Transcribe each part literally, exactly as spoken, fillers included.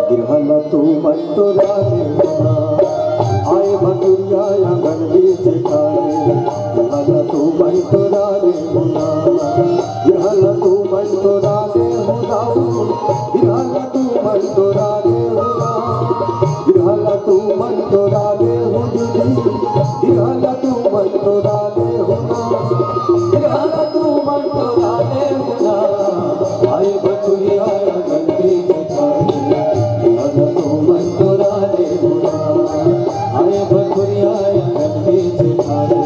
गिरहला तू मन तो राने मुना, आए भटुरिया आंगन बीच खाए। गिरहला तू मन तो राने मुना, गिरहला तू मन तो राने मुना, गिरहला तू मन तो राने मुना, गिरहला तू मन तो राने मुना, गिरहला तू मन तो राने मुना, गिरहला तू मन तो राने मुना। आए बटुरिया आंगन बीच खाए, गिरहला तू मन तो राने मुना। आए बटुरिया आंगन बीच खाए,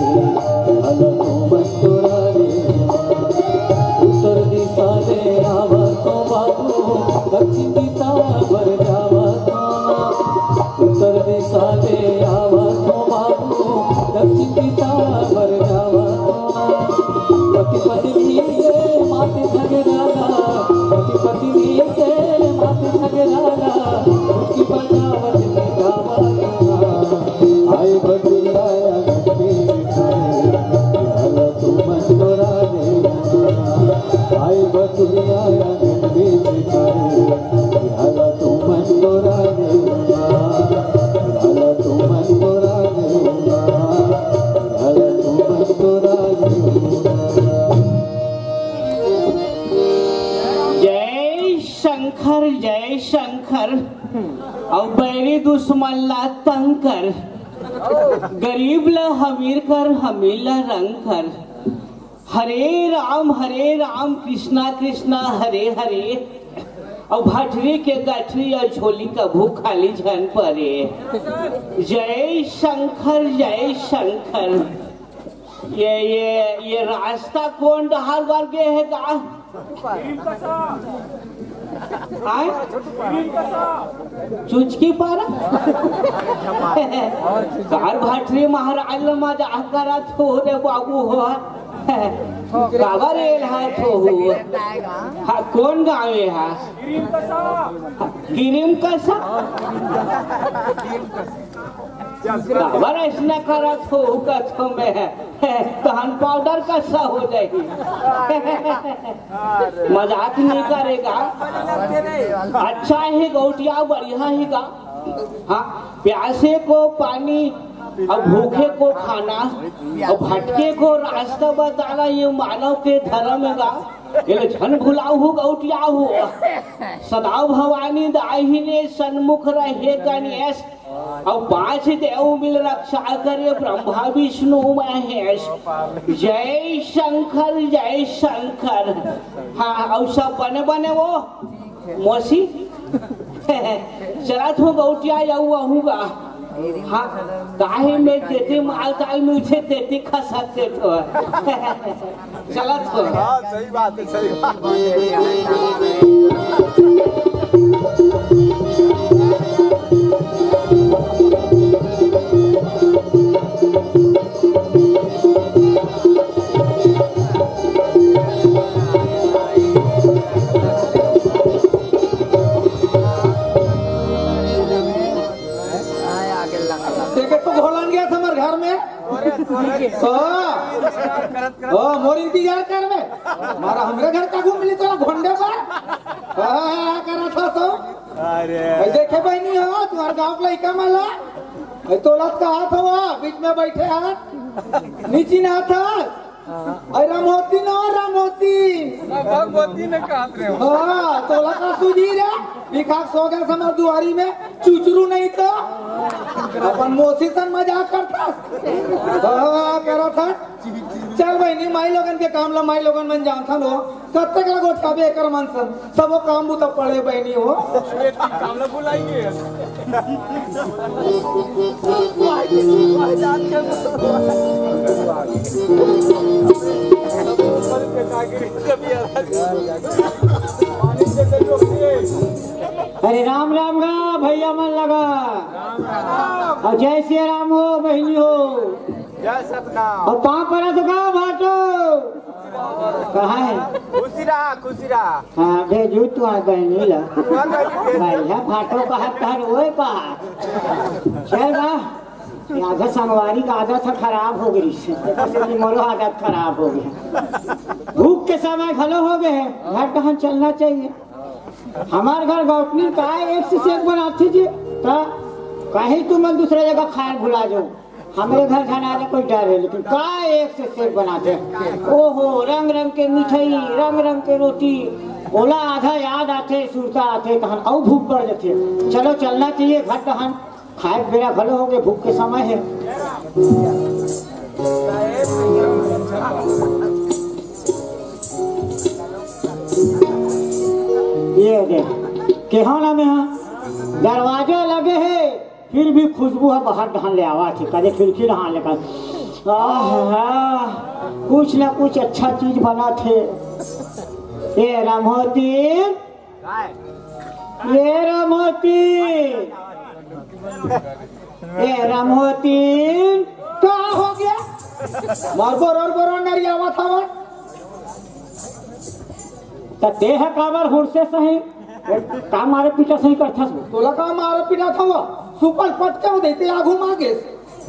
गिरहला तू मन तो राने मुना। उत्तर दिशा ले आवा तो बाबू, दक्षिण दिशा बर जावा तो। उत्तर दिशा ले आवा तो बाबू, दक्षिण दिशा बर जावा तो। पति पत्नी के मात झगड़ाला, पति पत्नी के मात झगड़ाला, उसकी बगावत में गावा तो। आए बटुरिया आंगन बीच खाए, गिरहला तू मन तो राने मुना। आए बटुरिया आंगन बीच खाए, गिरहला तू मन तो राने मुना, गिरहला तू मन तो राने मुना, गिरहला तू मन तो राने मुना। जय शंकर, जय शंकर। अउ बैरी दुश्मन ला तंग कर, गरीब ला अमीर कर, अमीर ला रंग कर। हरे राम, हरे राम, कृष्णा कृष्णा, हरे हरे। अउ भटरी के गठरी अउ झोली कभू खाली झन परे। जय शंकर, जय शंकर। ये, ये, ये रास्ता कोन डहार बर गे हे गा? आय? चुचकी पारा? कार भटरी महाराज ल मजाक करत हो रे बाबू हो। काबर एलहात हो? हा, कोन गाँव हे हा? गिरिम कसा? काबर अइसना करत हो कथो में? तहन पाउडर कसा हो जाही? मजाक नहीं करेगा। अच्छा हे गौटिया, बढ़िया हे गा। हाँ, प्यासे को पानी, अब भूखे को खाना, अब भटके को रास्ता बताना, ये मानव के धर्म हे गा। ये झन भुलाहू गौटियाहू। सदा भवानी दाहिने सन्मुख रहे गणेश, अउ पांच देव मिल रक्षा करे ब्रह्मा विष्णु महेश। जय शंकर, जय शंकर। हाँ, अउ सब बने बने वो मौसी। चलत हो गौटिया, अउ आहूँ गा। हाँ, काहे में जेती माल ताल मिलथे, तेती खसक देथो। चलत हो। हाँ, सही बात हे, सही बात। देखे तो घोलन गे हस हमर घर में। ओ, ओ, मोर इंतजार करबे। मारा हमरे घर का घूम ली तोला घोंडे पर। हाँ, करत हस तो। अरे। भाई देखे बहिनी हो, तुम्हारे गाँव के लइका मन ला। भाई तोला तो कहत हँव, बीच में बैठे हस। नीचे ना था। अरे रामोती ना, रामोती। भगवती ने कहत रहे हो। हाँ, तोला का सूझी रे? भिखाक सो गे हस हमर दुआरी में, चुचरू नहीं तो। अपन मौसी सन मजाक करत हस। हाँ, करत हस। चल बहिनी, माई लोगन के काम ला माई लोगन मन जानथन हो। कतेक ला गोठियाबे एकर मन सन। सबो काम बुता पड़े बहिनी हो। ये काम ला भुलाइए। अरे राम राम गा भैया मन लगा। अउ जय सिया राम हो बहिनी हो। जय सतनाम। अउ पाँव परत हँव गा भाटो। कहाँ हे? खुशी रहा, खुशी रहा। हाँ, भेजू तुम्हार बहिनी ला। तुम्हार बहिनी भेजू। भैया भाटो कहत हर ओए बा। चल बा। ये आधा संगवारी का आदत ह खराब हो गई से। मोरो आदत खराब हो गई। भूख के समय घलो हो गए हे, घर कहाँ चलना चाहिए। हमार घर गौटनी काय एक से सेक बनाथे जी। त कहीं तुमन दूसरा जगह खाए भुला जाओ, हमरे घर झन आए कोई डर है, लेकिन काय एक से सेक बनाथे। ओहो, रंग रंग के मिठाई, रंग रंग के रोटी, ओला आधा याद आथे, सुरता आथे, तहन अउ भूख बढ़ जाथे। चलो, चलना चाहिए घर तहन। खाए के बेरा घलो होगे, भूख के समय है। ये दे, केहो ना में हा, दरवाजा लगे है, फिर भी खुशबू ह बाहर डहान ले आवत हे, कदे खिड़की डहान ले कर। आहा, कुछ ना कुछ अच्छा चीज बनत हे। ए रामोती, ए रामोती, ए रामोती, का हो गया? मोर बरोर बरोर नरियावत हवा। त तेह काबर हुरसे सही? का मारे पीटा सही करथस वो? तोला का मारे पीटा था वो? सुपर पटके हो देते आगू मागेस।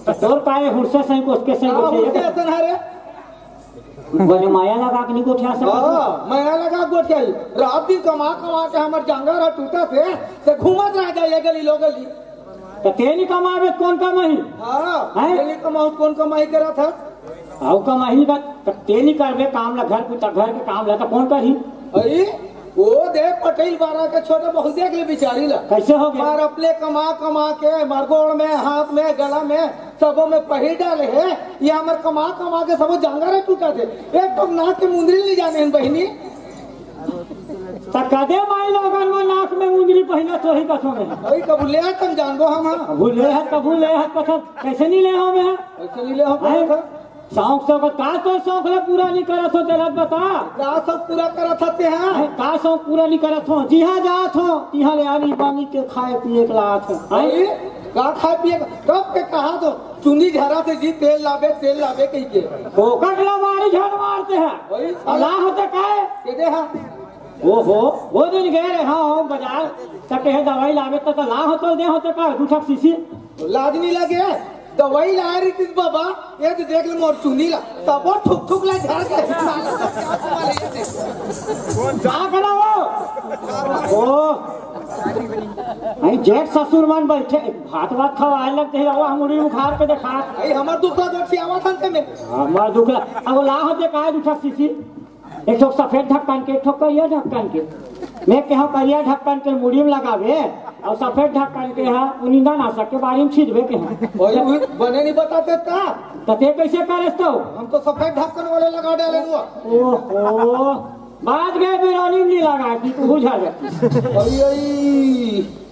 त तोर का ये हुरसे सही, कोसके सही, का कोसके हुरसे सही? असन हरे? बने माया लगा के नहीं गोठिया सकत। हाँ, माया लगा गोठिया। रात दिन कमा कमा के हमर जांगर ह टूटत हे, ते घूमत रह जाए ये गली लो गली। त ते नहीं कमावे, कोन कमाही? हाँ, हैं? ते नहीं कमाऊ, कोन कमाई करत हे? अउ कमाही का, त ते नहीं करबे काम ला, घर पुता, घर के काम ला, त कोन करही? अरे, वो देख पटेल बारा के छोटे बहू देख ले बिचारी ला। कैसे हो गया? मार अपने कमा कमा के, मार गोड़ में, हाथ में, गला में, सबो में पहिर डाले हे। ये हमर कमा कमा के सबो जांगर ह टूटत हे। एक ठोक नाक के मुंदरी ले जाने हैं बहिनी। त कदे माई लोगन में नाक में मुंदरी पहिना तोही कथो में। अरे कबू ले हत हम जानबो हम, हाँ। कबू ले हत, कबू ले हत कथो, कैसे नहीं ले हो में? कैसे नहीं ले हो हैं? कथो? शौक, शौक, का तो शौक ले पूरा नहीं करत हो, तेरा बता। का शौक पूरा करत हते हैं? हैं, का शौक पूरा नहीं करत हो? जिहाँ जात हो, तिहाँ ले आनी बानी के खाए पिए के लात हो। हैं? अरे, का खाए पिए के? कब के कहा तो चुनी झरा से जी तेल लाबे, तेल लाबे कही के। फोकट ला मारी झड़ मारते हैं। वही अल्लाह होते काहे? के दे हा? ओहो, वो दिन गए रहे, हाँ, हाँ, बाजार, त कहे दवाई लाबे, त, त ला हो तो दे होते का, दू ठक शीशी। लाज नहीं लगे, दवाई लाए रही थी बाबा, ये तो देख ले मोर चुनी ला, सबो ठुक ठुक ला झाड़ के। का करा वो? ओ, भाई जेठ ससुर मन बैठे, भात भात खवाए लगते हैं, वो हम उड़ी उखाड़ के देखा। भाई हमार दुख ला गोठी आवा था में। हमार दुख ला, अब ला होते का, दू ठक शीशी। एक ठो सफेद ढक्कन के, एक ठो करिया ढक्कन के। मैं कहा करिया ढक्कन के मुड़ी में लगावे, अउ सफेद ढक्कन के हा उनिंदा ना सके बारी में छिदबे के हा। वही, वही बने नहीं बताते का? त ते कैसे करस तो? हम तो सफेद ढक्कन वाले लगा डाले हुआ। ओहो, बाज गए बिरौनी में नहीं लगा कि तू बुझा जाती। अरे, अरे।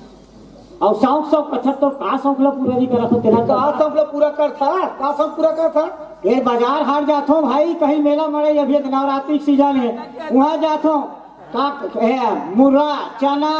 अउ शौक, शौक कथस तो का शौक ला पूरा नहीं करत हो तेला? का शौक ला पूरा करथा? का शौक पूरा करथा? ए, बाजार हाट जाथो भाई, कहीं मेला मड़ई, अभी एक नवरात्रि के सीजन है, वहाँ जाथो। का, ए, मुर्रा, चना,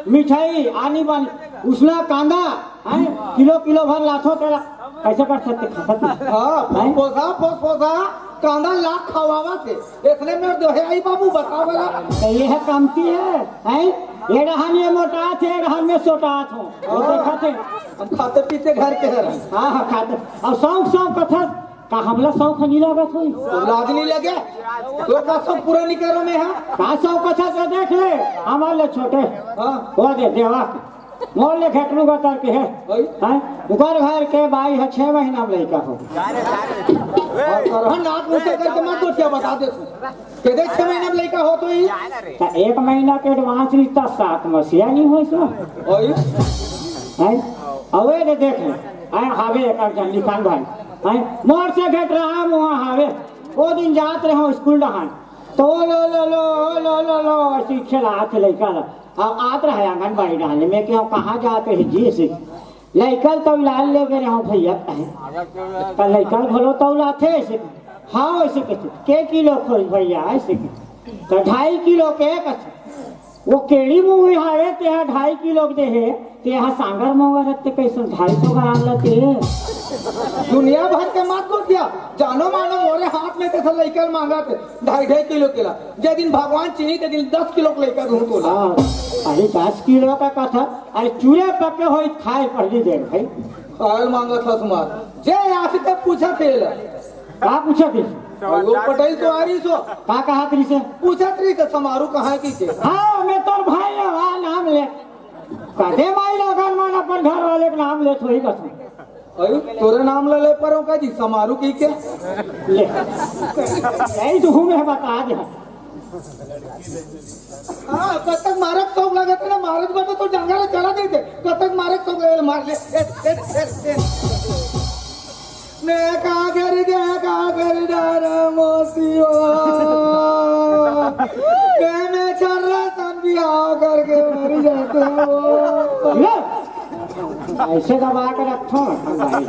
मिठाई, आनी बानी, उसना कांदा, हैं, किलो किलो भर लाथो तेला। कैसे कर सकते खा सकते? हाँ, हैं? फसफोसा, फसफोसा, कांदा लाख खवावा थे। इसने में दोहे आई बाबू बतावला। तो ये है कमती है, हैं? ये रहन ये मोटा थे, ये रहन में सोटा थे। वो हाँ। देखा थे। हम खाते पीते घर के हरन। हाँ, हाँ, खाते। अब शौक, शौक कथस, का हमला शौक नहीं लागत होई? तो लाज नहीं लगे? तो का शौक पूरा नहीं करो में, हाँ? का शौक कथस, तो देख ले, हमारे ले छोटे। हाँ। वो दे, देवा। मोर ले घेटरू गतर के है। भाई। हैं? उकर घर के बाई है, छह महीना में लइका हो। और करहन नाक ऊंचा करके मत बोल, क्या बता दे तू। के दे छह महीना में लइका हो तो ही। त एक महीना के एडवांस रिश्ता सात मसीहा नहीं हो इसमें। भाई। हैं? अवे दे देख ले। हैं, हावे एक जन निशान भाई। हैं? मोर से घेट रहा है, वहाँ हावे। वो दिन जात रहे हो स्कूल डहान। तो लो, लो, लो, लो, लो, लो, ऐसे खेला हाथ लइका ला। अब आत रहे आंगनबाड़ी डाले में कि हम कहाँ जाते हैं जी से। लइका तो लाल ले गए रहो भैया कहे। तो लइका घलो तो लाथे ऐसे। हाँ, ऐसे कहते। के किलो खोई भैया ऐसे कहते। तो ढाई किलो के कहते। वो केड़ी मुँह हारे ते हा ढाई किलो के दे हे। ते हा सांगर मोंगर ते कैसन ढाई सौ ग्राम ला ते। दुनिया भर के मत गोठिया, जानो मानो मोरे हाथ में ते सब लइका मांगा थे, ढाई ढाई किलो के ला। जे दिन भगवान चिन्ही ते दिन दस किलो के लइका दूँ तोला। हाँ, अरे दस किलो का कथा, अरे चूल्हे पके होई खाए पहली देर भाई। खाए मांगा था तुम्हार, जे आके ते पूछा थे ला। का पूछा थे? अउ वो पटेल तो आ रही सो। का कहा तरी से? पूछा तरी से, "समारू कहाँ है?" की के। हाँ, मैं तोर भाई है, हाँ, नाम ले। कदे माई लोगन मन अपन घर वाले के नाम लेत होही कसम। अरे, तोरे नाम ले ले परो का जी, समारू की के? ले। यही तो हूँ मैं, बता दे। हाँ, कब तक मारक शौक लगे थे ना, मारक बता तो जंगल चला देते। कब तक मारक शौक लगे, मार ले। ए, ए, ए, ए। मैं का करी दे, का करी डारा मोसियो। मैं, मैं छर्रा सन बिहाव करके मरी जाते हो। ले। ऐसे दबा के रखो ना, भाई।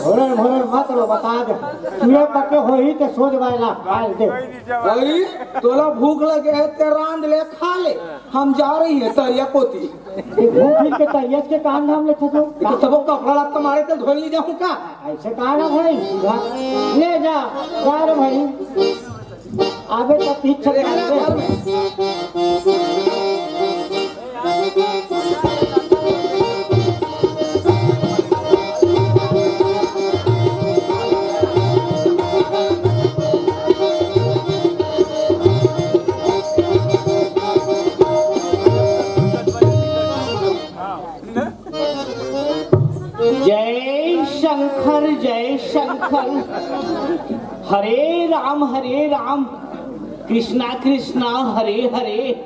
भोरन, भोरन मत रो, बता दे। कीड़ा पके होही ते सोच बायला, काल दे। अरे, तोला भूख लगे है, ते रांध ले, खा ले। हम जा रही है तरिया कोती। ये घूम फिर के तरिया के काम धाम लेथे तो। ये तो सबो कपड़ा लत्ता मारे तो धोई नहीं जाऊँ का? ऐसे कहा ना भाई, सीधा। ले जा, जा रे भाई। आगे तो पीछे चले आ रहे घर में। जय शंकर, जय शंकर। हरे राम, हरे राम, कृष्णा कृष्णा, हरे हरे।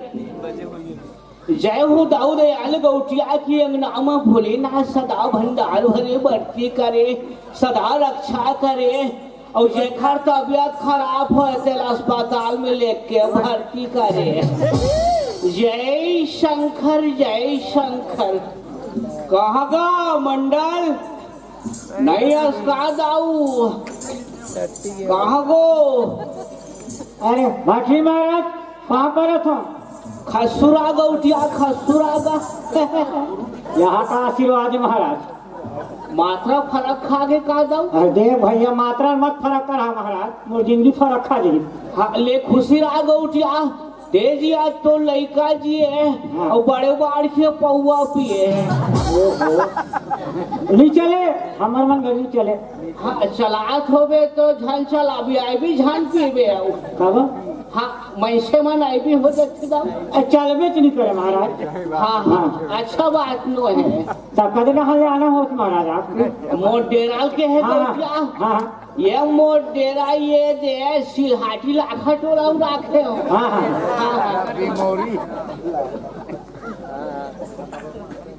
जय हो दाऊ दयाल गौटिया की, अंगना में भोलेनाथ सदा भंडार भरे, बढ़ती करे, सदा रक्षा करे। अउ जेकर तबियत खराब होय, तेला अस्पताल में लेके भर्ती करे। जय शंकर, जय शंकर। कहाँ गा मंडल? नहीं अस का दाऊ? कहाँ गो? अरे भाटी महाराज, कहाँ पर था? खसुरा गौटिया, खसुरा गा। यहाँ का आशीर्वाद है महाराज। मात्रा फरक खा गे का दाऊ? अरे देख भैया, मात्रा मत फरक करा महाराज, मोर जिंदगी फरक खा जाई। हाँ, ले खुशी रहा गौटिया, तेजी आज तो लइका जिए, हाँ। अउ बड़े बाढ़ के पौवा पिए। ओहो। नहीं चले, हमर मन घर नहीं चले। हाँ, चलात होबे तो झन चलाबी, आईबी झन पीबे अउ। कब? हाँ, मइसे मन आईबी हो जाथे दाऊ। अ, चलबे च नहीं करे महाराज। हाँ, हाँ, हाँ। अच्छा बात नो है। त कदे कहाँ ले आना होत महाराज आप? मोर डेरा के है हाँ, तो क्या? हाँ, हाँ। ये मोर डेरा ये दे सिलहाटी लाखा टोला में राखे हो। हाँ, हाँ। हाँ, हाँ।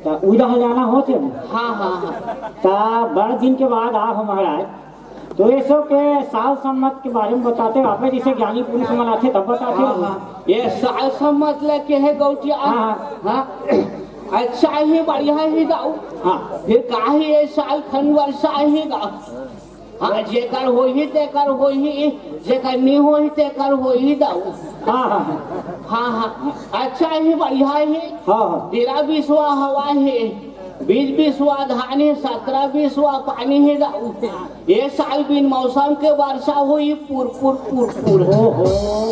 त उदा ले आना होत है। हाँ, हाँ, हाँ। त बड़ दिन के बाद आ हो महाराज। तो ये सब के साल सम्मत के बारे में बताते हो आप, जैसे ज्ञानी पुरुष मन आथे तब बताते हो। हाँ, हाँ। ये साल सम्मत लेके है गौटिया। हाँ, हाँ। हाँ। अच्छा ही बढ़िया ही दाऊ। हाँ। फिर काहे ये साल खन वर्षा ही गा? हाँ, जेकर होही तेकर होही, जेकर नी होही तेकर होही दाऊ। हाँ, हाँ। हाँ, हाँ। अच्छा ही बढ़िया ही। हाँ, हाँ। तेरा बीसवा हवा ही, बीस बीसवा धान ही, सत्रह बीसवा पानी ही दाऊ। ये साल बिन मौसम के वर्षा होही, पुर पुर पुर पुर। ओहो,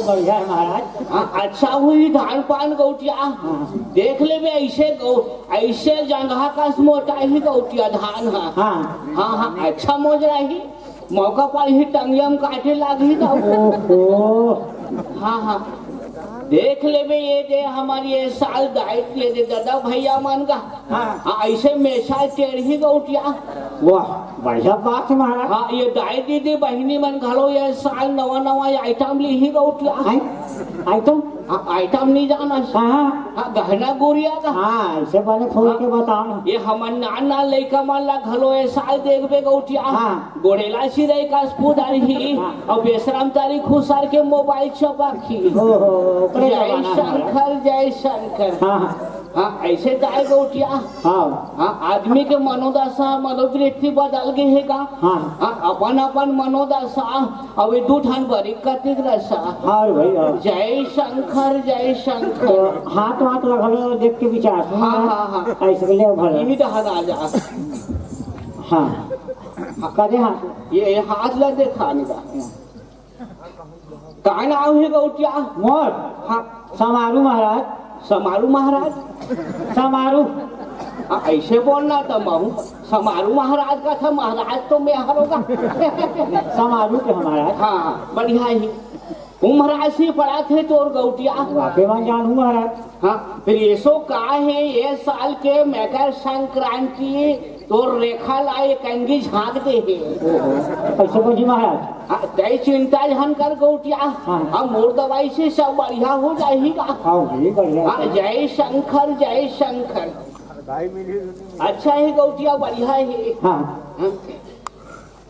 बढ़िया है महाराज। हाँ, अच्छा होही धान पान गौटिया। हाँ। देख लेबे ऐसे गौ, ऐसे जंगहा कस मोटा ही गौटिया धान हा। हाँ। हाँ, हाँ, अच्छा मोजरा ही। मौका पर ही टंगिया में काटे लाग ही दाऊ। ओहो। हाँ, हाँ। देख लेबे ये दे हमारी ये साल दाई ये दे दादा भैया मन का। हाँ। हाँ, ऐसे मेसा टेढ़ी गौटिया। वाह, बढ़िया बात है महाराज। हाँ, ये दाई दीदी बहिनी मन घलो ये साल नवा नवा आइटम ली ही गौटिया। आइ-, आइटम? हाँ, आइटम नहीं जाना। हाँ, हाँ। हाँ, गहना गुड़िया का। हाँ, ऐसे बने खोल के बताओ ना। ये हमर नान नान लइका मन ला घलो ये साल देखबे गौटिया। हाँ। गोड़ेला सिरई कस फुदर ही, हाँ। अउ बेसरम तारी खुसर के मोबाइल चपक ही। ओहो, ओकरे जय जमाना है। शंकर, जय शंकर। हाँ, हाँ। हाँ, ऐसे जाए गौटिया। हाँ। हाँ, आदमी के मनोदशा, मनोवृत्ति बदल गे हे का? हाँ। हाँ, अपन अपन मनोदशा, अउ ये दू ठन बरी कतिक रसा। हाँ रे भाई, हाँ। जय शंकर, जय शंकर। तो हाथ वाथ ला घलो देख के विचार। हाँ, हाँ, हाँ। ऐसे के ले भला। यही डहर आ जा। हाँ। हाँ, करे हाथ। ये, ये हाथ ला देखा नहीं का। का नाम हे गौटिया? मोर? हाँ। समारू महाराज। समारू महाराज? समारू। हाँ, ऐसे बोलना तो महू समारू महाराज का था, महाराज तो मैं हरोगा। समारू के महाराज। हाँ, बढ़िया ही। उमरासी पड़ा थे तोर गौटिया। वाकई में जानू महाराज। हाँ, फिर ऐसो का है, ये साल के मकर संक्रांति तोर रेखा ला एक अंगी झांक दे है। ओहो, कैसे बोली महाराज? हाँ, तय चिंता झन कर गौटिया। हाँ। अब मोर दवाई से सब बढ़िया हो जाएगा। हाँ, ये बढ़िया। हाँ, जय शंकर, जय शंकर। अच्छा है गौटिया, बढ़िया है। हाँ। हाँ।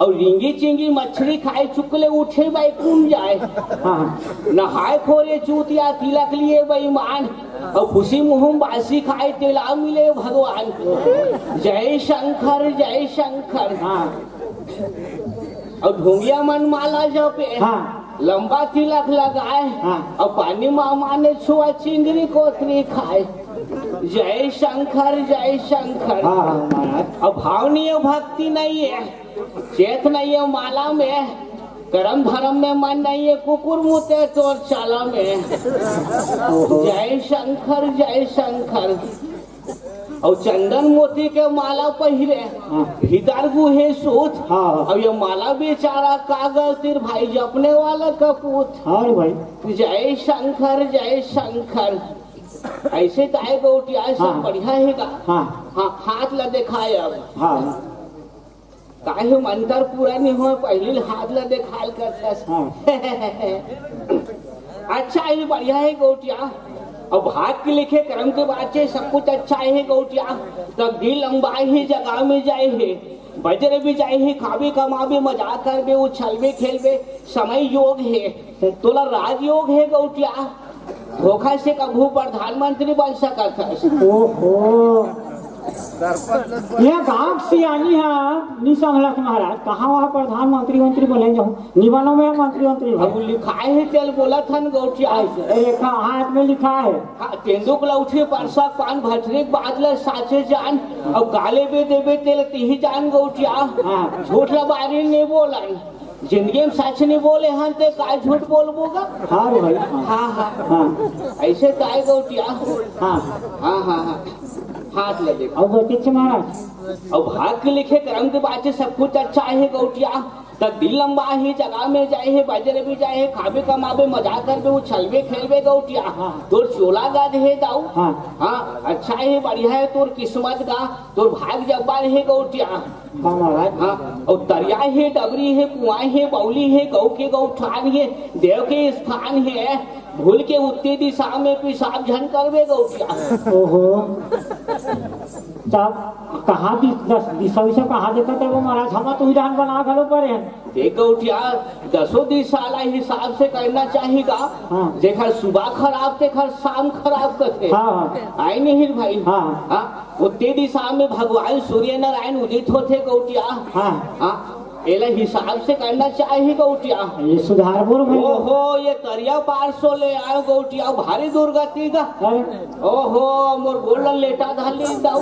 और रिंगी चिंगी मछली खाए चुकले उठे बाई कुम जाए। हाँ। नहाए खोरे चूतिया तिलक लिए बेईमान। और खुशी मुँह बासी खाए तेला मिले भगवान। जय शंकर, जय शंकर। हाँ। और ढोंगिया मन माला जपे। हाँ। लंबा तिलक लगाए। हाँ। और पानी मामा ने छुआ चिंगरी कोतरी खाए। जय शंकर, जय शंकर। हाँ, हाँ, महाराज। अब भाव नहीं है, भक्ति नहीं है, चेत नहीं है माला में, करम धर्म में मन नहीं है, कुकुर मुते तोर चाला में। ओहो। जय शंकर, जय शंकर। और चंदन मोती के माला पहिरे, हाँ। भीतर गुहे सूत, हाँ। और ये माला बेचारा कागज तिर भाई जपने वाला का पूत। हाँ रे भाई। जय शंकर, जय शंकर। ऐसे ताए गौटिया सब हाँ। बढ़िया है का? हाँ। हाँ, हाथ ला दिखाए अब। हाँ। काहे मंत्र पूरा नहीं हो, पहले हाथ ला देखाल करतस। हाँ। अच्छा है, बढ़िया है गौटिया। अब भाग के लिखे कर्म के बाचे सब कुछ अच्छा है गौटिया। तकदीर लंबा ही जगह में जाए है, बजर भी जाए है, खाबे कमाबे, मजाक करबे, उछलबे खेलबे, समय योग है। तोला राजयोग है गौटिया, धोखा से कभू प्रधानमंत्री बन सकत हस। ओहो, ये गांव सियानी है, नी संभलत महाराज, कहाँ वहाँ प्रधानमंत्री मंत्री बने जाऊँ, नी बनो मैं मंत्री मंत्री भाई। अब लिखाए है तेल बोलत हन गौटिया। ऐसे, एक हाथ में लिखा है। हाँ, तेंदुक ला उठे परसा पान भटरे बादल साचे जान, अब गाले बे देबे तेल तिही जान गौटिया। हाँ। झूठ ला बारी नहीं बोलन। जिंदगी में सच नहीं बोले हन ते काय झूठ बोलबो गा? हाँ रे भाई, हाँ। हाँ, हाँ। हाँ। ऐसे काय गौटिया? हाँ। हाँ, हाँ, हाँ। हाथ ले दे। अब बोलते छे महाराज। अब भाग के लिखे कर्म के बाचे सब कुछ अच्छा है गौटिया। तकदीर लंबा है, जगह में जाए है, बाजार भी जाए है, खाबे कमाबे, मजा करबे, उछलबे, खेलबे गौटिया। हाँ। तोर चोला गा दे है दाऊ। हाँ। हाँ, अच्छा है, बढ़िया है तोर किस्मत गा, तोर भाग जब्बार है गौटिया। हाँ महाराज। हाँ, और दरिया है, डबरी है, कुआं है, बौली है, गौ के गौ ठान है, देव के स्थान है, भूल के उत्ती दिशा में पेशाब झन करबे गौटिया। ओहो। तब कहाँ दि-, दस दिशा विशा कहाँ देखत है वो महाराज? हम तो विधान बना घलो पड़े हैं। देख गौटिया, दसों दिशा ला हिसाब से करना चाहिए का? हाँ। जेकर सुबह खराब, तेकर शाम खराब करते। हाँ, हाँ। आए नहीं भाई? हाँ। हाँ, उत्ती दिशा में भगवान सूर्य नारायण उदित होते गौटिया। हाँ। हाँ, एला हिसाब से करना चाहिए गौटिया। ये सुधार बोल भाई। ओहो, ये तरिया पार सो ले आयो गौटिया, भारी दुर्गति का। अरे। ओहो, मोर गोड़ ला लेटा धाली दाऊ।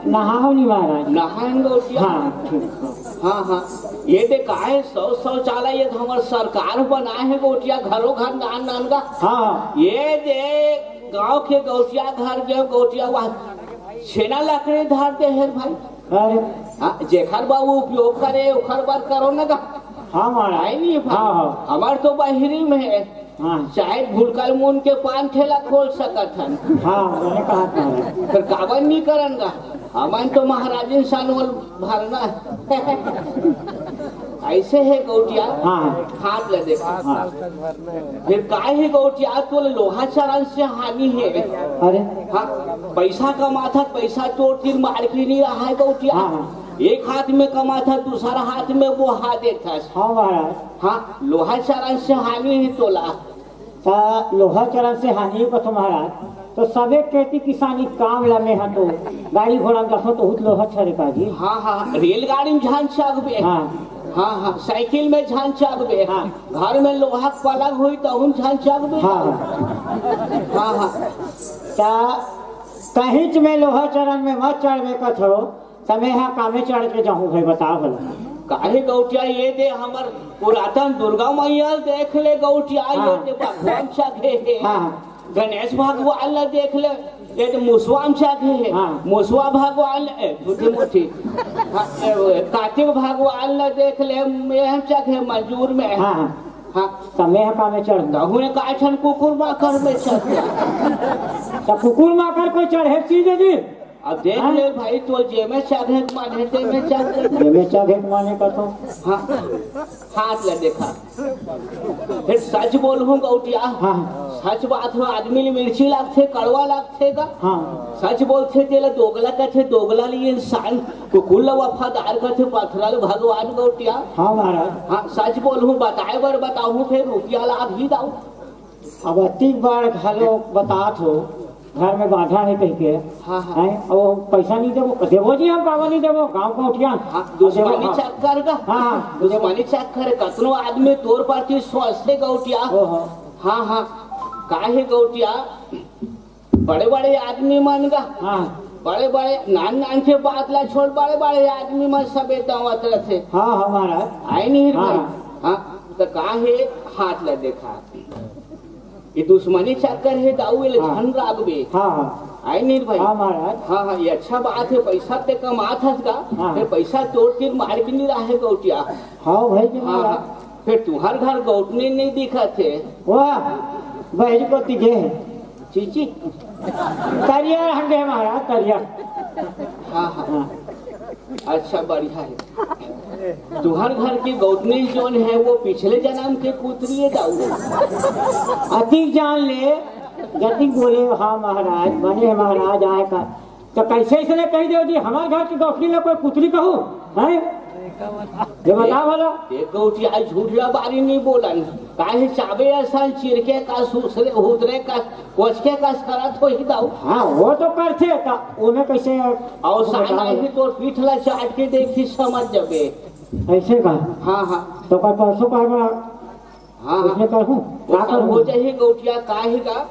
नहाओ नहीं महाराज। नहाएंगे गौटिया। हाँ, ठीक। हाँ, हाँ। ये दे काहे शौ-, शौचालय ये तो हमर सरकार बनाए है गौटिया, घरो घर नान नान का। हाँ। ये दे गांव के गौटिया घर के गौटिया वहाँ छेना लकड़ी धर दे है भाई। अरे। हाँ, जेखर बा वो उपयोग करे, ओखर बर करो ना गा। हाँ, महाराज। आए नहीं भाई। हाँ, हाँ। हमार तो बहिरी में है। हाँ। चाहे भुलकल मुन के पान ठेला खोल सकत हन। हाँ, मैंने कहा था। फिर काबर नहीं करन गा? हमन तो महाराजिन सानोल भरना। ऐसे है गौटिया। हाँ। हाथ ले देखा। हाँ। फिर काय है गौटिया, तो लोहा चरण से हानि है। अरे। हाँ, पैसा कमाथा, पैसा तोर तीर मार के नहीं रहा है गौटिया। हाँ, हाँ। एक हाथ में कमाथा, दूसरा हाथ में बोहा देथस। हाँ महाराज। हाँ, लोहा चरण से हानि है तोला। त लोहा चरण से हानि को तो महाराज, तो सबे खेती किसानी काम ला में हा तो गाड़ी घोड़ा में जाथो तो हुत लोहा चरे का जी। हाँ, हाँ, रेलगाड़ी में झान चागबे। हाँ। हाँ, हाँ, साइकिल में झान चागबे। हाँ। घर में लोहा के पलंग होई तहुन झान चागबे। हाँ, हाँ। हाँ, हाँ। त कहीं में लोहा चरण में मत चढ़बे कथो, त मैं हा कामे चढ़ के जाहूँ भाई, बता भला। काहे गौटिया, ये दे हमर पुरातन दुर्गा मैया देख ले गौटिया, ये हाँ। दे भगवान चढ़े हे। हाँ। गणेश भगवान ला देख ले, ये तो मुसवा म चघे हे। हाँ। मुसवा भगवान, ए, झूठी मूठी। हाँ, ए, कार्तिक भगवान ला देख ले, ये हम चघे मजूर में। हाँ, हाँ। हाँ। त मैं ह का में चढ़? तहूँ का ठन कुकुर माकर में चढ़। त कुकुर माकर कोई चढ़े चीज हे जी? अब देख हाँ? ले भाई, तो जे में चघे के मन हे, ते में चढ़। जे में चघे के मन हे कथो। हाँ। हाथ ला देखा। फिर सच बोलहूँ गौटिया। हाँ। सच बात हो, आदमी ले मिर्ची लागथे, कड़वा लागथे का? हाँ। सच बोलथे तेला दोगला कथे, दोगला ले इंसान, कुकुर ला वफादार कथे, पथरा ले भगवान गौटिया। हाँ महाराज। हाँ, सच बोलहूँ, बताए बर बताहूँ, फिर रुपया ला अभी दाऊ। अब अतिक बार घलो बतात हो, घर में बाधा हे कहिके। हाँ, हाँ। हैं? अउ पैसा नहीं देबो, देबो जी, हम काबर नहीं देबो, गाँव गौटिया। हाँ, दुश्मनी देबो, हाँ। चक्कर का। हाँ, हाँ। दुश्मनी चक्कर, कतनो आदमी तोर पाती सोचथे गौटिया। ओहो। हाँ, हाँ। काहे गौटिया? बड़े-बड़े आदमी मन का। हाँ। बड़े-बड़े, नान-नान के बात ला छोड़, बड़े-बड़े आदमी मन सबे दावत रथे। हाँ, हाँ, महाराज। आय नहीं रे हाँ। भाई? हाँ, त काहे हाथ ला देखा? ये दुश्मनी चक्कर हे दाऊ, ये हाँ। झन रागबे। हाँ, हाँ। आय नहीं रे भाई? हाँ, महाराज। हाँ, हाँ, ये अच्छा बात हे, पैसा ते कमात हस का, हाँ। फिर पैसा तोर तीर मार के नहीं रहे गौटिया। हाँ भाई जी, हाँ, महाराज। हाँ। फिर तुहर घर गौटनी नहीं दिखत हे। वाह, बहरी को तिगे हे। चीची। करिया हंडे महाराज, करिया। हाँ, हाँ। हाँ। अच्छा, बढ़िया हे। तुहर घर की गौटनी जोन हे, वो पिछले जनम के पुतरी हे दाऊ। अतिक जान ले, जतिक बोले, हाँ महाराज, बने हे महाराज, आय का। त कइसे अइसने कहि देव जी, हमर घर के गौटनी ला कोई पुतरी कहू, हैं? ये बताव भला। ये गौटिया झूठ ला बारी नहीं बोलन, काहे चाबे असन चिरके का, सुसरे हुदरे का, कोचके का सरत होही दाऊ। हाँ, वो तो करथे, त ओमे कइसे अउ साला बताव? ही तोर पीठ ला चाट के देखी, समझ जबे। अइसे का? हाँ, हाँ। त का परसों का बा? हाँ, हाँ। अइसने करहूँ? वो का सब करहूँ? हो जाही गौटिया, काहे का?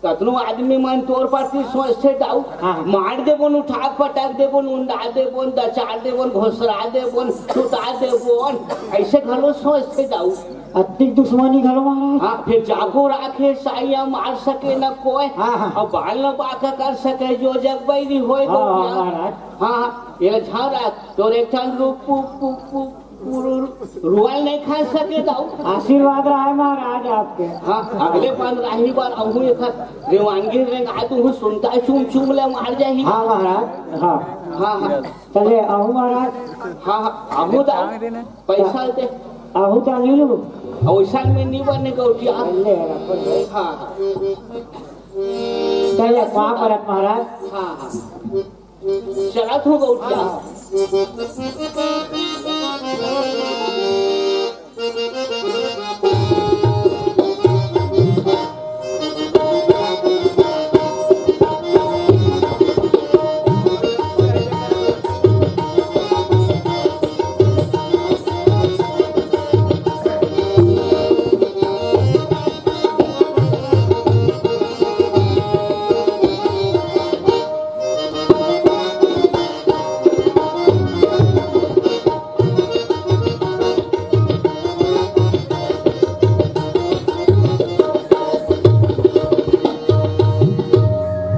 कतनो आदमी मन तोर पाती सोचथे दाऊ, हाँ। मार देबोन, उठा पटक देबोन, उंडा देबोन, दचार देबोन, घोसरा देबोन, सुता देबोन, अइसे घलो सोचथे दाऊ। अतिक दुश्मनी घलो महाराज। हाँ, फिर जागो राखे, साइया मार सके न कोय। हाँ, हाँ। अउ बाल न बांका कर सके, जो जग बैरी होय हाँ, तो हाँ, क्या? महाराज। हाँ, हाँ, ये झारा, तोर एक ठन रूप, पु, पु, पु, रुआल नहीं खा सके दाऊ। आशीर्वाद रहे महाराज आपके। हाँ, अगले पंद्रह ही बार अहू एक रेवानगी रेंगा तू सुनता चूम चूम ले मार जाही। हाँ महाराज, हाँ। हाँ, हाँ। चले, अहू महाराज। हाँ, हाँ, अहू दाऊ। पैसा दे। अहू तो नहीं लू। अउ ऐसा में नहीं बने गौटिया। ले, रखो। हाँ, हाँ। चले, पाँव परत महाराज। हाँ, हाँ। चलत हो गौटिया।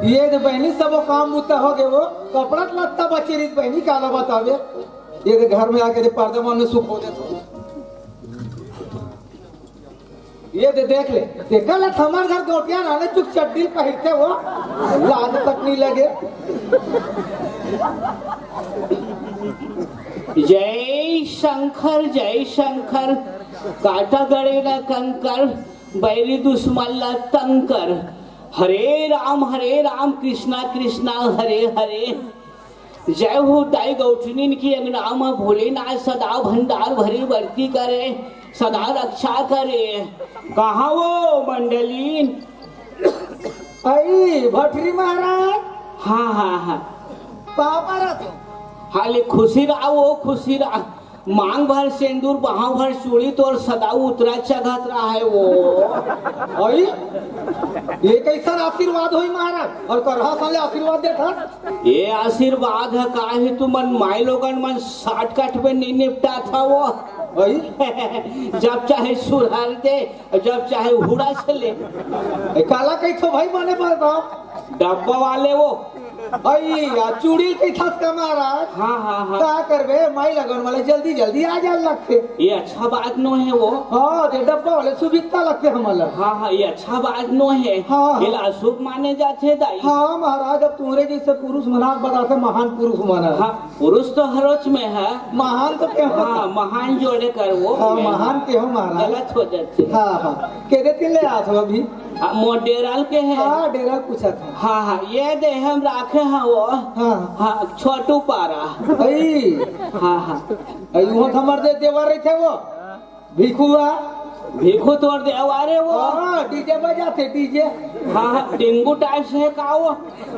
ये दे बहिनी, सबो काम बुता हो गे वो, कपड़ा लत्ता बचे रहिस बहिनी, काला बतावे, ये दे घर में आके दे पर्दा मन में सुख हो देत हो। ये दे देख ले, देखा ले, हमार घर गोटिया रहने चुक चड्डी पहिरते हो, लाज तक नहीं लगे। जय शंकर, जय शंकर, काटा गड़े न कंकर, बैरी दुश्मन ला तंग कर। हरे राम, हरे राम, कृष्णा कृष्णा, हरे हरे। जय हो दाई गौठनिन की अंगना म भोलेनाथ सदा भंडार भरी बरती करे, सदा रक्षा करे। कहाँ वो मंडलीन? आई भटरी महाराज। हाँ, हाँ, हाँ। पापा रथ। हाले खुशी रहा वो, खुशी रहा। मांग भर सेंदूर, बहाव भर चूड़ी, तोर सदा उतरा चघत रहा है वो। अई, ये कैसन आशीर्वाद होई महाराज? और करहा साले आशीर्वाद देत हस? ये आशीर्वाद है, काहे तुमन माई लोगन मन shortcut में नहीं निपटा था वो। अई? जब चाहे सुरहर दे, जब चाहे हुड़ा से ले। ए, काला कही तो भाई मने बताओ। डब्बा वाले वो। अई, या चूड़ी के थस का महाराज। हाँ, हाँ, हाँ। का करबे, माई लगन वाले जल्दी जल्दी आ जाए लगथे। ये अच्छा बात नो हे वो। हाँ, ये डब्बा वाले सुविधा लगथे हमला। हाँ, हाँ, ये अच्छा बात नो हे। हाँ, हाँ। एला अशुभ माने जाथे दाई। हाँ महाराज, अब तुम्हरे जैसे पुरुष मना बताथे, महान पुरुष मना। हाँ, पुरुष तो हरोच में है। महान तो कहो। हाँ, महान जोड़े कर वो। हाँ, महान कहो महाराज। गलत हो जाथे। हाँ, हाँ। के दे तिन ले आथो अभी? हाँ, मोर डेराल के हे। हाँ, डेराल पूछा था। हाँ, हाँ, ये दे हम राखे हैं वो। हाँ। हाँ, छोटू पारा। अई। हाँ, हाँ। अई, वो हमर दे देवर रहिथे वो। भिखुआ। भिखू तोर देवर हे वो। हाँ, डीजे बजाथे, डीजे। हाँ, हाँ, टिंगू टाइप से का वो?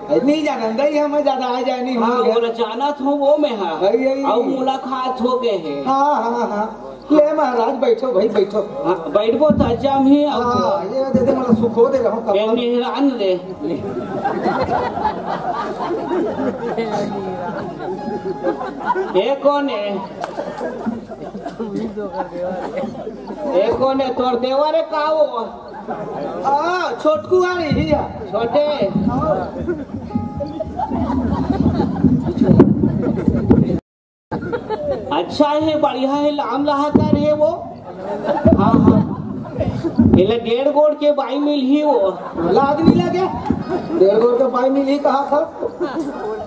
अई, नहीं जाना, नहीं, हमें ज्यादा आ जाए, नहीं, हाँ, हम वो जानत हो वो में है। अई, अई, अऊ अई। मुलाकात हो गए है। हाँ, हाँ, हाँ। ले महाराज, बैठो भाई, बैठो। हाँ, बैठबो त जमही अब। हाँ, ये दे दे, मतलब, सुखो दे रहो, ये कपड़ा। निहरान रे। ये कोन हे? ये कोन हे? तोर देवर हे का वो? हाँ, छोटकू आ रही है। छोटे। अच्छा हे, बढ़िया हे, लाम लहाकर हे वो। हाँ, हाँ। एला डेढ़ गोड़ के बाई मिलही वो। लाज नहीं लगे? डेढ़ गोड़ के बाई मिलही कहा था?